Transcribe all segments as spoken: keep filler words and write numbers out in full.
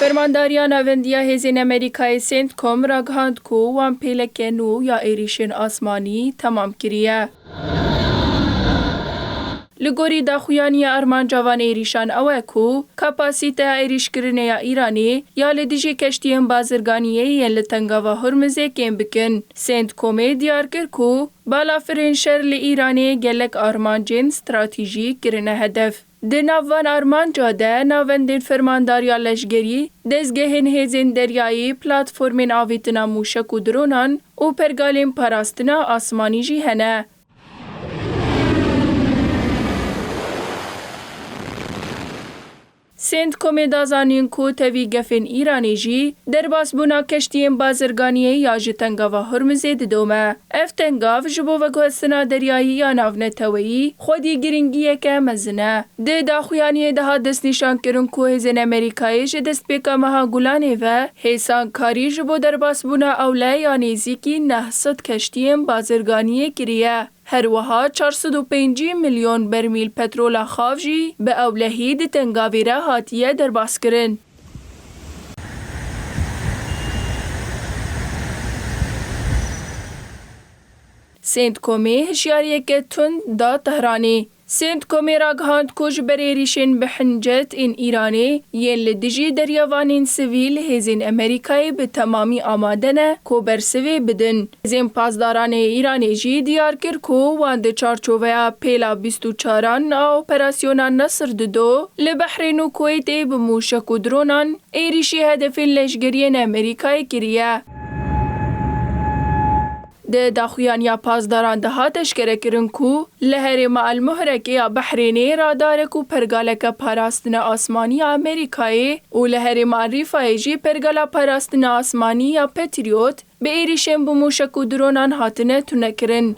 Fermandariya Navendiya Hêzên Amerîkayê CENTCOM ragihand ku wan pêleke nû ya êrîşên asmanî temam kiriye. Li gorî daxuyaniya armanca van êrîşan ew e ku kapasîteya êrîşkirinê ya Îranê ya li dijî keştiyên bazirganiyê yên li Tengava Hormizê kêm bikin. CENTCOMê diyar kir ku balafirên şer li Îranê gelek armancên stratejî kirine hedef. Di nav van armanca de navendên fermandariya leşgerî, dezgehên hêzên deryayî, platformên avêtina mûşek û dronan û pergalên parastina asmanî jî hene. CENTCOMê da zanîn ku tevî gefên Îranê jî derbasbûna keştiyên bazirganiyê ya ji Tengava Hormizê didome. Ev tengav ji bo veguhestina deryayî ya navneteweyî xwedî giringiyeke mezin e. Di daxuyaniyê de hat destnîşankirin ku hêzên Amerîkayê ji destpêka meha Gulanê ve hêsankarî ji bo derbasbûna ewle ya nêzîkî neh sed keştiyên bazirganiyê kiriye. Her wiha çar sed û pêncî milyon bermîl petrola xav jî bi ewlehî di tengavê re hatiye derbaskirin. CENTCOMê hişyariyeke tund da Tehranê. CENTCOMê ragihand ku ji ber êrîşên bi hincet ên Îranê yên li dijî deryavanên sivîl, hêzên Amerîkayê bi temamî amade ne ku bersivê bidin. Hêzên Pasdaranê Îranê jî diyar kir ku wan di çarçoveya pêla bîst û çaran a Operasyona Nesr Dido li Behrên û Kuweytê bi mûşek û dronan êrîşî hedefên leşgeriyên Amerîkayê kiriye. Di daxuyaniya pasdaran de hat eşkerekirin ku li herêma El Muhrekê ya Behrênê radarek û pergaleke parastina asmanî ya Amerîkayê û li herêma El Rîfayê jî pergala parastina asmanî ya Patriot bi êrîşên bi mûşek û dronan hatine tunekirin.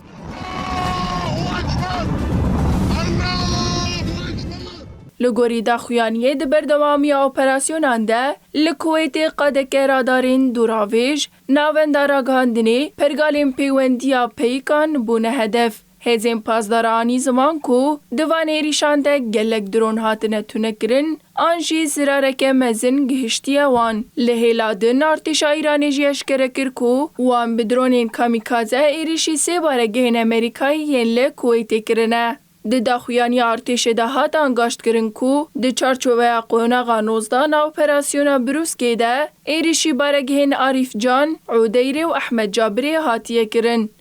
Li gorî daxuyaniyê di berdewamiya operasyonan de li Kuweytê qadeke radarên dûravêj, navenda ragihandinê, pergalên pêwendiya peyikan bûne hedef. Hêzên pasdara anî ziman ku di van êrîşan de gelek dron hatine tunekirin an jî zirareke mezin gihiştiye wan. Li hêla din artêşa Îranê jî eşkere kir ku wan bi dronên kamîkaze êrîşî sê baregehên Amerîkayê yên li Kuweytê kirine. Di daxuyaniya artêşê de hat angaştkirin ku di çarçoveya qonaxa nozdeh a operasyona Brûskê de êrîşî baregehên Arîf Can, Udeyrê û Ehmed Cabirê hatiye kirin.